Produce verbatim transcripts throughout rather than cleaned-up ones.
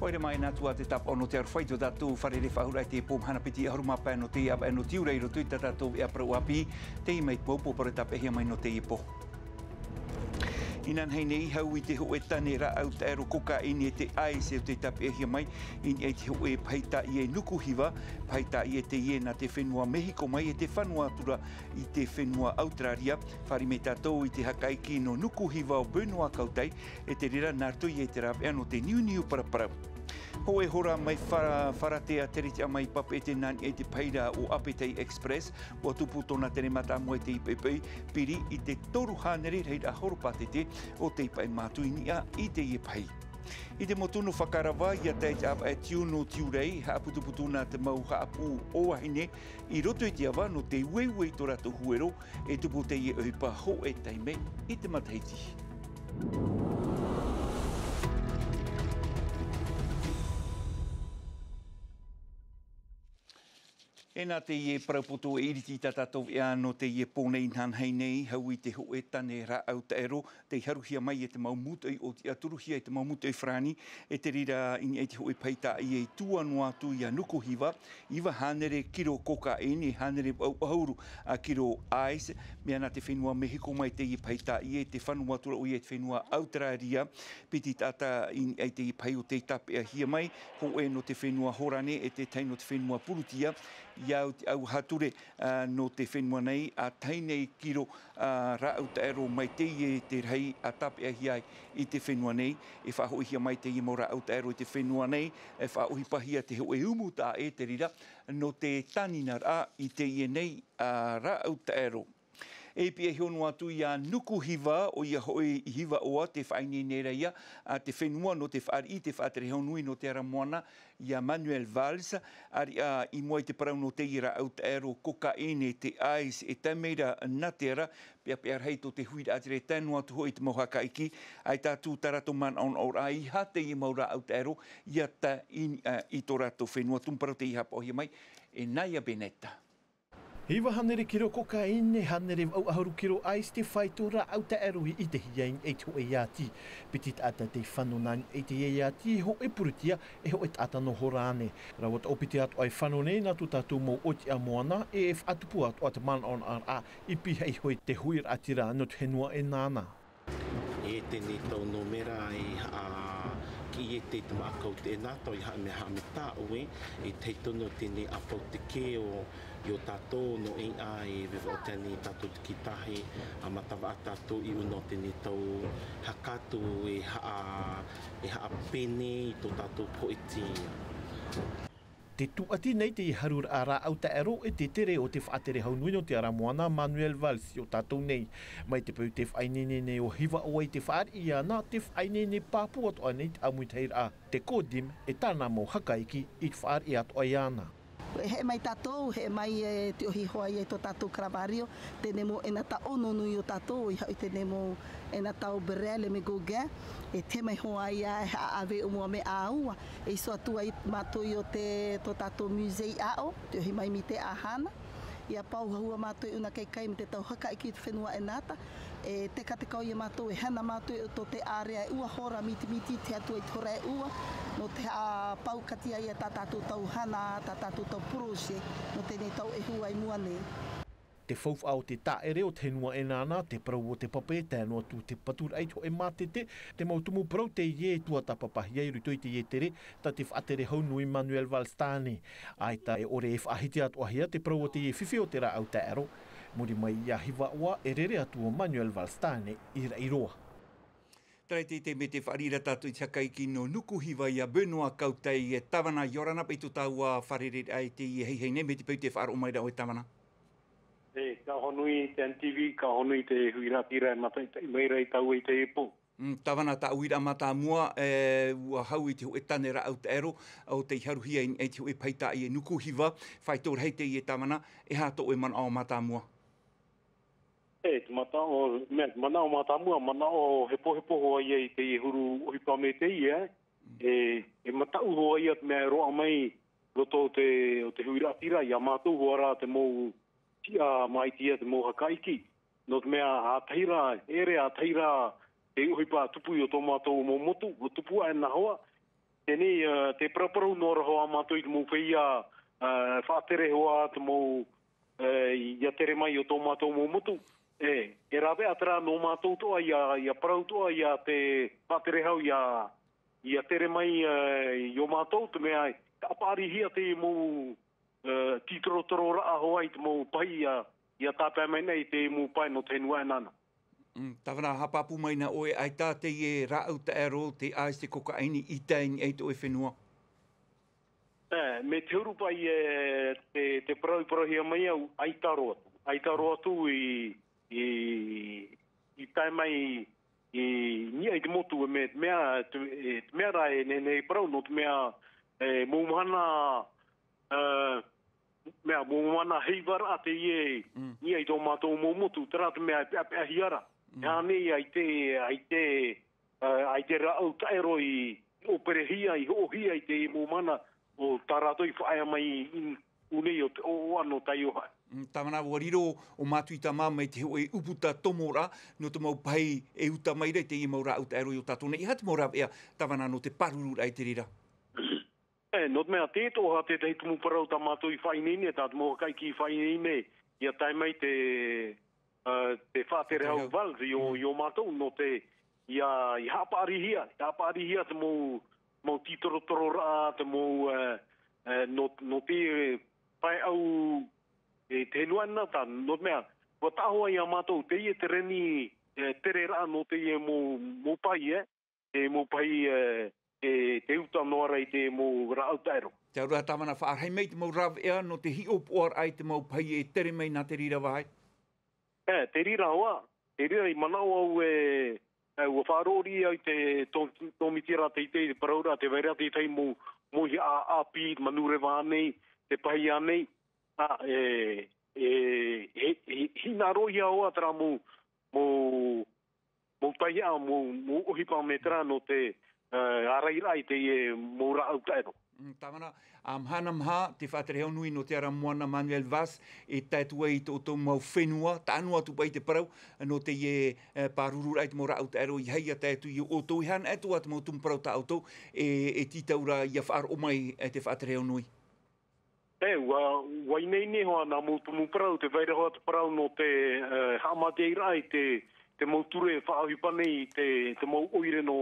Haere mai nā atu ā te tāpaʻo nō te aroha i tō tātou fārerei faʻahou i teie pō mahana piti ʻahuru mā pae nō teie ʻāvaʻe nō Tiurai i roto i tā tātou ʻāvaʻe parau ʻāpī, teie mau parau tāpeʻahia mai nō teie pō. Inanahi nei, hau i te hōʻē tāne rāʻau taʻero kokaʻine te ice e tei tāpeʻahia mai i niʻa i te hōʻē pahi tāʻie nuku hiva, pahi tāʻie teie nā te fenua Mehiko mai e tē fano atu ra i te fenua Auteraria. Fāriʻi mai tātou i te hakaiki nō Nuku Hiva ʻo Benoit Kautai, e te reira nā roto ia i te rāveʻa nō te niuniu paraparau. Hōʻē hora mai Fara-, Faratea Teretiʻa mai Papeʻete nā niʻa i te pahi ra ʻo Apetai Express, ʻua tupu tōna tere mātāmua i te ipeʻipeʻi, piri i te toru hānere rahiraʻa horo pātete ʻo tei paʻi mātau i niʻa i teie pahi. I te mau tunu fakarava, ʻia tae i te ʻāvaʻe tiunu Tiurai, haʻaputuputu nā te mau haʻapū ʻōahine i roto i te ava nō te ueue i tō rātou huero, e tupu teie ʻohipa hōʻē taime i te matahiti. E nā teie parau poto e iriti tā tātou veʻa nō teie pō nei, inanahi nei, hau i te hōʻē tāne rāʻau taʻero, tei haruhia mai e te mau mūtoʻi ʻōtiʻa, turuhia e te mau mūtoʻi farāni, e te reira i niʻa i te hōʻē pahi tāʻie i tuʻu noa atu ia Nuku Hiva, iva hānere kiro kokaʻine, hānere vaʻu ʻahuru ā kiro ice, mea nā te fenua Mehiko mai teie pahi tāʻie, tē fano atu ra ʻoia i te fenua Auteraria, piti taʻata i niʻa i teie pahi ʻo tei tāpeʻahia mai, hōʻē nō te fenua Horane e te tahi nō te fenua Purutia, ʻia au te ʻauaha ture, ā, nō te fenua nei, ā, tahi nei kiro, ā, rāʻau taʻero mai teie te rahi, ā, tāpeʻahia ai i te fenua nei, e faʻahoʻihia mai teie mau rāʻau taʻero i te fenua nei, e faʻaʻohipahia te hōʻē umu taʻa e te reira, nō te tāninaraʻa i teie nei, ā, rāʻau taʻero. E piʻi iho noa atu ia Nuku Hiva, ʻoia hoʻi i Hivaʻoa, tē faʻaineine ra ia, ā, te fenua nō te fāriʻi i te faʻatere hau nui nō te ara moana, ia Manuel Valls, ʻāreʻa i mua i te parau nō teie rāʻau taʻero kokaʻine te ice e tae mai ra nā te ara, peʻapeʻa rahi tō te huiraʻatira e tae noa atu hoʻi i te mau hakaʻiki, ʻaita atu tā rātou manaʻonaʻoraʻa, ʻeiaha teie mau rāʻau taʻero, ʻia tae i, ā, i tō rātou fenua. Tumu parau tei haʻapaʻohia mai e Naya Benetta. Iva hānere kiro kokaʻine, hānere vaʻu ʻahuru kiro ice te faito rāʻau taʻero i ʻitehia i niʻa i te hōʻē iāti. Piti taʻata tei fano nā niʻa i teie iāti, hōʻē Purutia, e hōʻē taʻata nō Horane. Rāua toʻopiti atoʻa e fano nei nā tō tātou mau ʻōtiʻa moana, e faʻatupu atoʻa te manaʻonaʻoraʻa i pihaʻi iho i te huiraʻatira nō te fenua ʻEnana. E teie nei tau nōmera e haʻa-, ki e te, te māʻa kau teie nā tau i haʻa-, mea haʻamata ʻoe, e tahi tonu teie nei ʻāpau te kē ʻo, i ō tātou nō ʻeiaha e veva o teie nei tātou te kītahi, ā, matavaʻa tātou i ʻō nō teie nei tau haka atu e haʻa-, e haʻapene i tō tātou poʻeti. Tē tūʻati nei teie haruraʻa rāʻau taʻero e te tere o te faʻatere hau nui nō te ara moana Manuel Valls i ō tātou nei. Mai te peu tē faʻaineine nei ʻo Hivaʻoa i te fāriʻi iāna, tē faʻaineine pāpū atoʻa nei te ʻāmuitahiraʻa, te CODIM, e tāna mau hakaʻiki i te fāriʻi atoʻa iāna. E heʻe mai tātou, heʻe mai e te ʻohi hoʻi ia i tō tātou Caravaggio, teie mau ʻenata ʻono nui o tātou, ʻoia hoʻi teie mau ʻenata ʻo Breuil e Gauguin, e te mai hoʻi ia e haʻaʻave ʻo mua mea ʻāua, e iso atu ai mātou i ō te, tō tātou musée i Aʻo, te ʻohi mai Mite ʻAhana, ʻia pauhahua mātou i ʻuna kaikai mai te tau hakaʻiki i te fenua ʻenata, e tekatekau ia mātou e hana mātou i tō te ārea e ua hora mitimiti, te atu ai te hora e ua, nō te haʻapaukatia ia tā tātou tau hana, tā tātou tau poroje, nō teie nei tau e hua i mua nei. Te faufaʻa o te tāʻere o te fenua ʻEnana, te parau o te pape, tae noa atu te paturaʻa i te hōʻē mātete, te mau tumu parau teie e tuatāpapahia i roto i teie tere, tā te faʻatere hau nui Manuel Valls tāne. ʻAita e ʻore e faʻahiti atoʻahia te parau o teie fifi o te rāʻau taʻero. Muri mai ia Hivaʻoa, e rere atu ʻo Manuel Valls tāne i Raʻiroa. Terā teie te mea tē fāriʻi ra tātou i te hakaʻiki nō Nuku Hiva ia Benoit Kautai, e Tāvana, ʻia ora na paʻi tō tāua fārereiraʻa i teie haihai nei, mai te peu tē faʻaroʻo mai ra ʻoe Tāvana. E, ka ʻoaʻoa nui te N T V, ka ʻoaʻoa nui te huiraʻatira e mātaʻitaʻi mai ra ia tāua i teie pō. Mm, Tāvana, tā ʻoe uiraʻa mātāmua, e, ʻua hau i te hōʻē tāne rāʻau taʻero, ʻo tei haruhia i, i te hōʻē pahi tāʻie Nuku Hiva, faito rahi teie Tāvana, e aha tō ʻoe manaʻo mātāmua? E, te manaʻo, mea, te manaʻo mātāmua, manaʻo hepohepo hoʻi ia i teie huru ʻohipa mai teie, e, e mataʻu hoʻi ia te mea e roaʻa mai roto o te, o te huiraʻatira, ia mātou hoʻi ra te mau tiʻa maitaʻi ia te mau hakaʻiki. Nō te mea, ʻātahi rā, e ʻere ʻātahi rā te ʻohipa tupu i ō tō mātou mau motu, ʻua tupu aʻe nā hoʻi, Teie nei, ā, te paraparau noa ra hoʻi mātou i te mau feiā, ā, faʻatere hoʻi te mau, ā, ʻia tere mai i tō mātou mau motu. E, e rave atu ra nō mātou atoʻa ʻia, ʻia parau atoʻa ʻia te faʻatere hau ʻia, ʻia tere mai, ā, i ō mātou, te mea, e haʻapaʻarihia te mau, ā, tītorotororaʻa hoʻi i te mau pahi ʻia, ʻia tāpae mai nei te mau pae nō te fenua ʻEnana. Mm, tāvana, haʻapāpū mai na ʻoe, ʻaita teie rāʻau taʻero, te ice, te kokaʻini, i tae i niʻa i tō ʻoe fenua? E, mai te huru paʻi, e, te, te parau i parauhia mai au, ʻaita roa atu. ʻAita roa atu i, i, i tae mai i niʻa i te motu, e mea, mea, te, e, te mea rā e nehenehe e parau, nō te mea, e, mau mahana, ā, mea, mau mahana heiva ra teie, Mm. i niʻa i tō mātou mau motu, terā te mea e peʻapeʻahia ra. Mm. E aha nei, ʻaita, ʻaita, ā, ʻaita rāʻau taʻero i, i ʻōperehia, i hoʻohia i te mau mahana, ʻo tā rātou i faʻaea mai i ʻū nei o te ʻoaʻoa nō Taiohae. Mm, tāvana, ʻua riro ʻo Matuita mā mai te hōʻē ʻūputa tomo ra, nō te mau pahi e uta mai ra i teie mau rāʻau taʻero i ō tātou nei. E aha te mau rāveʻa, tāvana, nō te pāruru raʻa i te reira? E, nō te mea, tē ʻite ʻoe, tētahi tumu parau tā mātou i faʻaineine, tā te mau haʻamaitaʻi i faʻaineine, ʻia tae mai te, ā, te faʻatere hau Faʻatere hau. valve i ō, Mm. i ō mātou, nō te, ʻia, ʻia haʻapaʻarihia, ʻia haʻapaʻarihia te mau, mau tītorotororaʻa, te mau, ā, ā, nō, nō te pae ʻau, e, te fenua ʻEnana, nō te mea, ʻua taʻa hoʻi iā mātou, teie te reni, e, tereraʻa nō teie mau, mau pahi, e, te mau pahi, e, te, te uta noa ra i te mau rāʻau taʻero. Te auraʻa, tāvana, faʻarahi mai te mau rāveʻa nō te hiʻopoʻaraʻa i te mau pahi e tere mai nā te reira vāhi? E, te reira hoʻi, te reira i manaʻo au e, e, ʻua faʻaroʻo riʻi au i te tō-, tōmite ra teitei, te parau ra, tē vai ra teie mau, mau hiʻa ʻāpī, manureva nei, te pahi ānei, ā, e, e, e, e, hinaʻarohia hoʻi terā mau, mau, mau taihaʻa, mau, mau ʻohipa mai terā nō te, ā, ārairaʻa i teie mau rāʻau taʻero. Mm, tāvana, ā, mahana maha, te faʻatere hau nui nō te ara moana Manuel Vaz, e tae atu ai i tō ʻoutou mau fenua, taʻa noa atu paʻi te parau, nō teie, e, pārururaʻa i te mau rāʻau taʻero, ʻeiaha ʻia tae atu iā ʻoutou, e aha atu ā te mau tumu parau tā ʻoutou, e, e tītau ra ʻia faʻaroʻo mai, e, te faʻatere hau nui. E, ʻua, ʻua ineine hoʻi nā mau tumu parau, tē vai ra hoʻi te parau nō te, e, haʻamaitaʻiraʻa i te, te mau ture faʻaʻohipa nei, te, te mau ʻoire nō,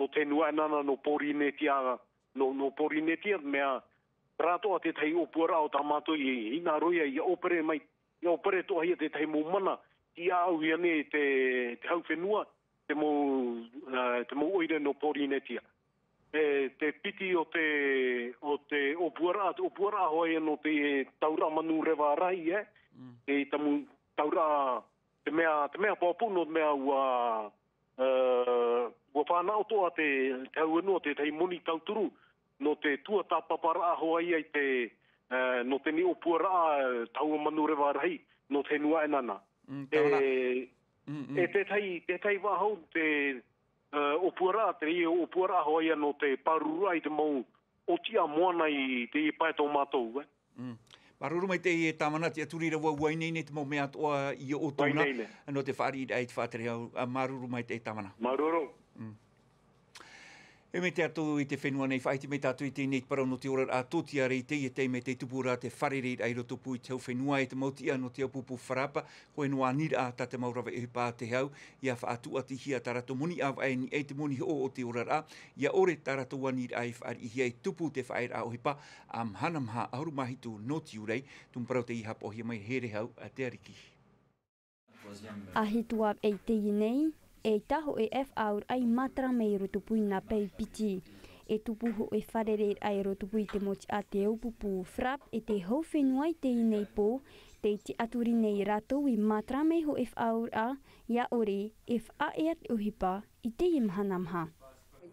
nō te fenua ʻEnana, nō Pōrīnetia, nō, nō Pōrīnetia, mea, terā atoʻa tētahi ʻōpuaraʻa o tā mātou i hinaʻaro ai, ʻia ʻōpere mai, ʻia ʻōpere atoʻahia tētahi mau mana, ʻia ʻāʻauhia nei te, te hau fenua, te mau, e, te mau ʻoire nō Pōrīnetia. E, te piti o te, o te ʻōpuaraʻa, te ʻōpuaraʻa hoʻi nō te tauraʻa manureva rahi, e? Mm. Te tamu-, tauraʻa, te mea, te mea pāpū nō te mea ʻua, e, ʻua fānaʻo atoʻa te, te hau fenua, tētahi moni tauturu, nō te tuatāpaparaʻa hoʻi i te, e, nō teie ʻōpuaraʻa, e, taua manureva rahi, nō te fenua ʻEnana. Mm, tāvana. E, Mm, mm. e tētahi, tētahi faʻahou te, e, ʻōpuaraʻa, teie ʻōpuaraʻa hoʻi nō te pārururaʻa i te mau ʻōtiʻa moana i teie pae tō mātou, e. Mm. Māuruuru maitaʻi e tāvana, tiʻaturi ra vau, ʻua ineine te mau mea atoʻa iā ʻoutou na, ʻua ineine. Nō te fāriʻiraʻa i te faʻatere hau, ā, māuruuru maitaʻi tāvana. Māuruuru. Mm. E mai te atu i te fenua nei, faʻaʻite mai tātou i teie nei parau nō te oraraʻa tōtiare i teie taime tei tupu ra te fārereiraʻa i rotopū i te hau fenua e te mau tiʻa nō te ʻāpōpō FRAPP, hōʻē noa aniraʻa tā te mau rave ʻohipa a te hau, ʻia faʻatūʻatihia tā rātou moni ʻāvaʻe i niʻa i te moni hoʻo o te oraraʻa, ʻia ʻore tā rātou aniraʻa i fāriʻihia i tupu te faʻaearaʻa ʻohipa, ā, mahana maha ʻahuru mā hitu nō Tiurai, tumu parau tei haʻapaʻohia mai e Here Hau, a te ariki. ʻAhitu ā i teie nei, eʻita hōʻē faʻaauraʻa i matara mai i rotopū i nā pae piti. E tupu hōʻē fārereiraʻa i rotopū i te mau tiʻa a te ʻāpōpō FRAPP e te hau fenua i teie nei pō, tei tiʻaturi nei rātou i matara mai hōʻē faʻaauraʻa, ʻia ʻore e faʻaea te ʻohipa i teie mahana maha.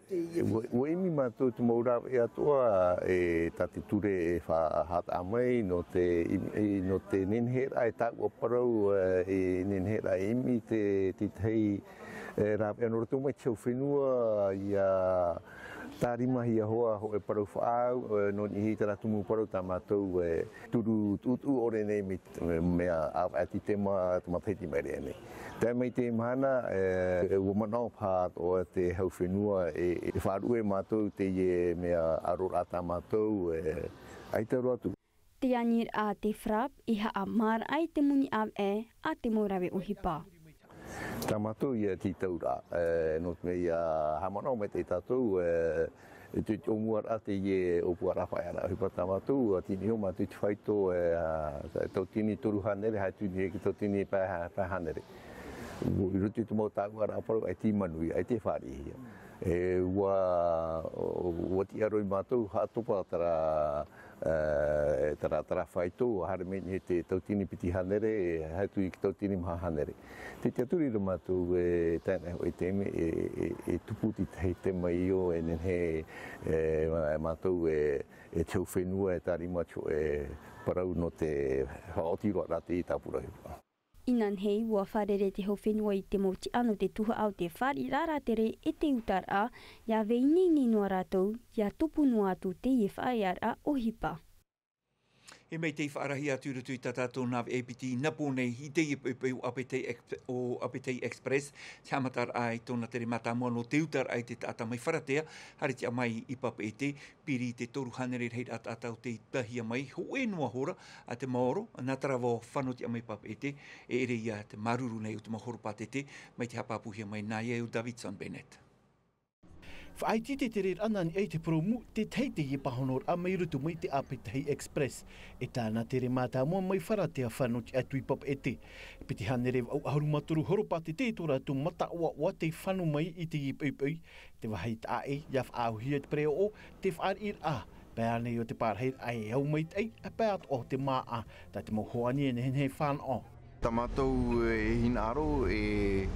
ʻUa, ʻua ʻimi mātou te mau rāveʻa atoʻa, e, tā te ture e faʻahaʻataʻa mai, nō te ʻimi, e, nō te neneheraʻa e tāʻua parau, e, e neneheraʻa e ʻimi te, te tahi, e, rāveʻa nō roto mai te hau fenua, ʻia, Tārimahia hoʻi hōʻē parau faʻaau, nō niʻa i terā tumu parau tā mātou e turu tuʻutuʻu ʻore nei mea ʻāvaʻe tītema te matahiti mai reira nei. Tae mai te mahana, ua manaʻo paha atoʻa te hau fenua e faʻaruʻe mātou teie mea ʻaroraʻa tā mātou e ʻaita roa atu. Te aniraʻa te FRAP i haʻamāraʻa i te moni ʻāvaʻe a te mau rave ʻohipa. Tā mātou ia tītauraʻa, nō te mea ia haʻamanaʻo maitaʻi tātou e te ʻōmuaraʻa teie ʻōpuaraʻa faʻaearaʻa ʻohipa tā mātou, ua tini iho mātou i te faito e tautini toru hānere, haʻatini e ki tautini pae hānere. I roto i te mau tāuʻaraʻa parau ʻaita i manuia, ʻaita i fāriʻihia. E ua ua tiʻa roa mātou haʻatopa terā terā terā faito, haere mai i te tautini piti hānere e haʻatū i te tautini maha hānere. Te tiaturi roa mātou e tae noa hoʻi i te mea e tupu te tahi tema io e nehenehe e mātou e te hau fenua e tārima atu e parau nō te faʻaoti roa rā te tāpura ʻohipa. Inanahi ua fārerei te hau fenua i te mau tiʻa nō te tuhaʻa o te fāriʻiraʻa rātere e te utaraʻa ia vaiiho noa rātou ia tupu noa atu teie faʻaearaʻa ʻohipa. E mai te faʻarahi atu i roto i tā tātou nāveʻa piti i napo nei i teie poipoi o ʻapetei express te haʻamataraʻa i tōna tere mātāmua nō te utaraʻa i te taʻata mai faratea. Haere tiʻa mai i papeʻete piri i te toru hānere rahiraʻa taʻata o tei tahia mai hoʻē noa hora a te maoro nā taravao fano tiʻa mai papeʻete. E ʻere ia te māuruuru nei o te mau horopātete mai te haʻapāpūhia mai nā ia e o davidson bennett. Faʻaiti te tere rana ni ai te poromu te tahi teie pāhonoraʻa mai roto mai te ʻapetahi express e tāna tere mātāmua mai faratea fano tiʻa atu i papeʻete. Piti hānere vaʻu ʻahuru mā toru horopātete i tō rātou mataʻoaʻoa tei fano mai i teie poipoi te vāhi taʻaʻe ia faʻaauhia te pereʻoʻo te faʻariʻiraʻa pae ānei o te pārahiraʻa e au maitaʻi a pae atoʻa o te māʻa tā te mau hoani e nehenehe fānaʻo. Tā mātou e hinaʻaro e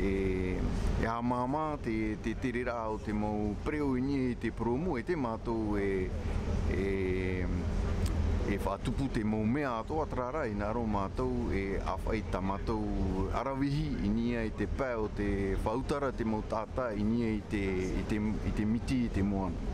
e haʻamāmā te tereraʻa o te mau pereʻoʻo i niʻa i te poromu e te mātou e e faʻatupu te mau mea atoʻa tarara i hinaʻaro mātou e ʻāfaʻi tā mātou ʻaravihi i niʻa i te pae o te faʻautara te mau taʻata i niʻa i te i te miti i te moana.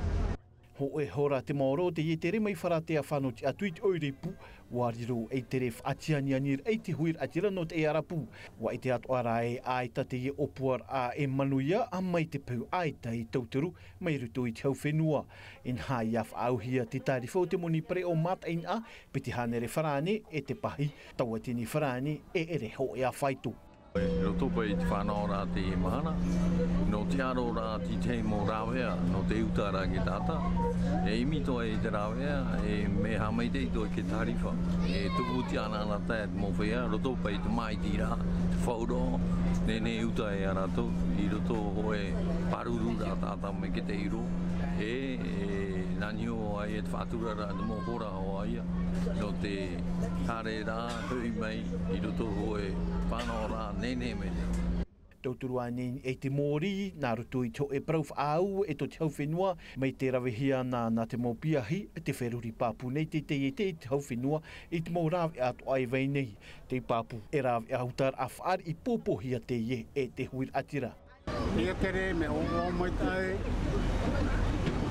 Hoʻē hora te maoro o teie tere mai faratea fano tiʻa atu i te ʻoire pū ua riro ei tere faʻatianiani raʻa i te huiraʻatira nō te ʻearapu. Ua ʻite atoʻa rā e ʻaita teie ʻōpuaraʻa e manuia a mai te peu ʻaita i tauturu mai roto i te hau fenua. Inaha ia faʻaauhia te tārifa o te moni pereʻoʻo mātaʻinaʻa piti hānere farāne e te pahi tauatini farāne e ʻere hoʻi a faito. I roto paʻi i te fānaʻoraʻa teie mahana nō te aro rā tētahi mau rāveʻa nō te uta rā ki te taʻata e ʻimi toa i te rāveʻa e mea haʻamaitaʻi toa i te tārifa. E tupu tiʻa ana ana tae te mau feiā roto paʻi i te māʻitiraʻa te fauro nehenehe uta e a rātou i roto hoʻē pāruru rā taʻata mai ki te iro e nā niʻa ai e te faʻaturaraʻa te mau hora hoʻi ia nō te haere rā hoʻi mai i roto hoʻē fānaʻoraʻa nehenehe mai nei. Tauturu ānei e te mōrī nā roto i te hoʻē parau faʻaau e tō te hau fenua mai te ravehia ana nā te mau piahi e te feruri pāpū nei te taiete i te hau fenua i te mau rāveʻa atoʻa e vai nei. Tei pāpū e rāveʻa utaraʻa fāriʻi pōpōhia teie e te huiraʻatira. Ia tere mea ʻoʻoa maitaʻi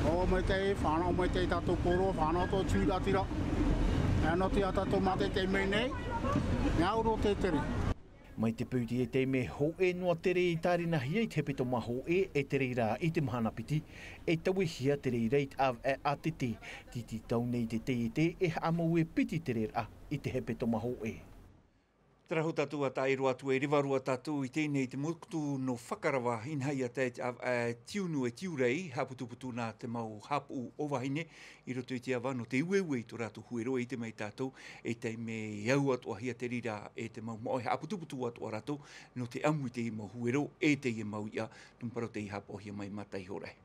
ʻoʻoa maitaʻi fānaʻo maitaʻi tātou pōroa fānaʻo tō te huiraʻatira. E nō te a tātou mātaʻitaʻi mai nei mea ʻauro te tere. Mai te peu i te taime hoʻē noa tere i tārinahia i te hepetoma hoʻē e te reira i te mahana piti e tauihia te reira i te ʻāvaʻe ʻātete. Titi tau nei te taiete e haʻamau e piti tereraʻa i te hepetoma hoʻē. Tarahu tātou a taʻero atu e reva roa tātou i tēnei te motu nō fakarava inaha ia tae te ʻāvaʻe tiunu e tiurai haʻaputuputu nā te mau haʻapuʻu ʻōvahine i roto i te ava nō te ueue i tō rātou huero e ʻite mai tātou e taime e au atoʻahia te reira e te mau maʻoe haʻaputuputu atoʻa rātou nō te ʻamu i teie mau huero e teie mau iʻa. Tumu parau tei haʻapaʻohia mai mā taihoraʻe.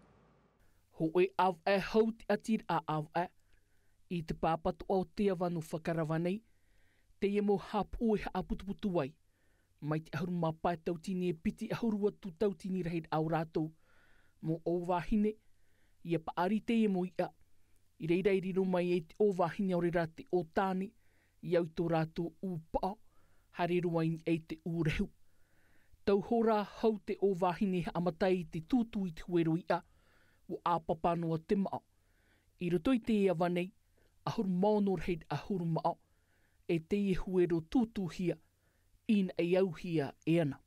Hoʻē ʻāvaʻe hau te ʻatiraʻa ʻāvaʻe i te pāpatoʻa o te ava nō fakarava nei teie mau haʻapuʻu e haʻaputuputu ai mai te ʻahuru mā pae tautini e piti ʻahuru atu tautini rahiraʻa o rātou mau ʻōvahine. Ia paʻari teie mau iʻa i reira i riro mai ai te ʻōvahine ʻaore rā te ʻōtāne i au i tō rātou ʻūpaʻo haere roa i niʻa i te ʻūrehu. Tau hora hau te ʻōvahine haʻamata i te tūtū i te huero iʻa. ʻo ʻāpapa noa te maʻo. I roto i te ava nei, ʻahuru mā ono rahiraʻa ʻahuru maʻo, e teie huero tūtūhia, ʻinaʻi auhia e ana.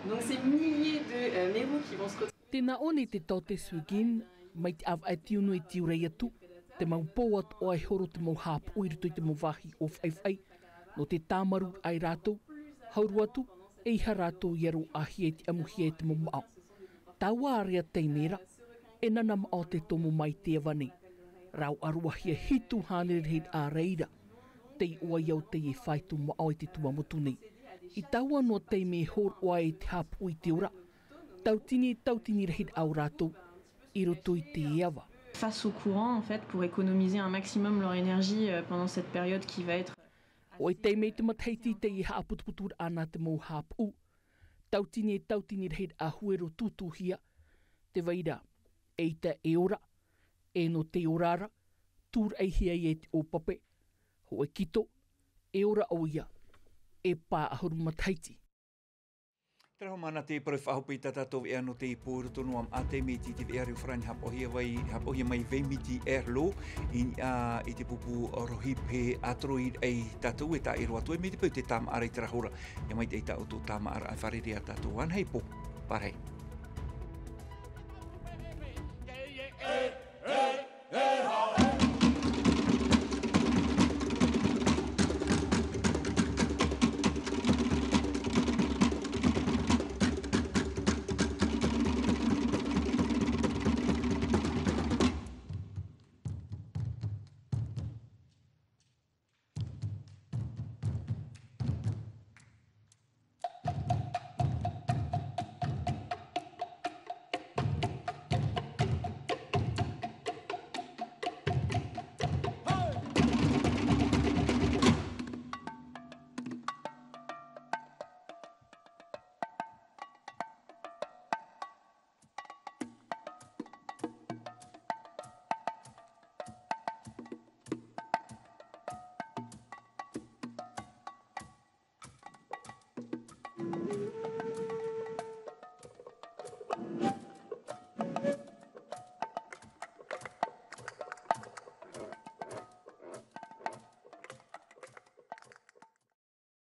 Donc ces milliers de euh, mérous qui vont se retrouver. Tēnā ʻō nei te taote Swigin, mai te ʻāvaʻe tiunu e tiurai atu, te mau pō atoʻa e horo te mau hāpuʻu i roto i te mau vāhi ʻōfaʻifaʻi, nō te tāmarū ai rātou, hauru atu, e ʻeiaha rātou ia roaʻahia i te ʻamuhia e te mau maʻo. Taua area taime ra, e nana maʻo te tomo mai te ava nei. Rāua roahia hitu hānere rahiraʻa reira. Tei ʻō ai au teie fāito maʻo i te tuamotu nei. I taua noa taime e hōroʻa ai te hāpuʻu i te ora. Tautini e tautini rahiraʻa o rātou, i roto i te ava. Face au courant, en fait, pour économiser un maximum leur énergie euh, pendant cette période qui va être. ʻO te taime i te matahiti teie haʻaputuputuraʻa nā te mau hāpuʻu. Tautini e tautini rahiraʻa huero tūtūhia. Te vai ra, eʻita e ora, e nō te ora ra, tūraʻihia ai e te ʻōpape, hōʻē kito, e ora ʻoia, e pā ʻahuru matahiti. Terā hoʻi māna te parau faʻahope i tā tātou veʻa nō teie pō i roto noa maʻa te miti te veʻa reo farani hapohia vai, hapohia mai Vemiti Erlo, i niʻa i te pupu rohi pē ʻatoro i ai tātou e taʻiro atu e mai te peu te tāmaʻaraʻa i terā hora. Ia maitaʻi tā ʻoutou tāmaʻaraʻa e fārerei ia tātou ana hei pō. Pārahi.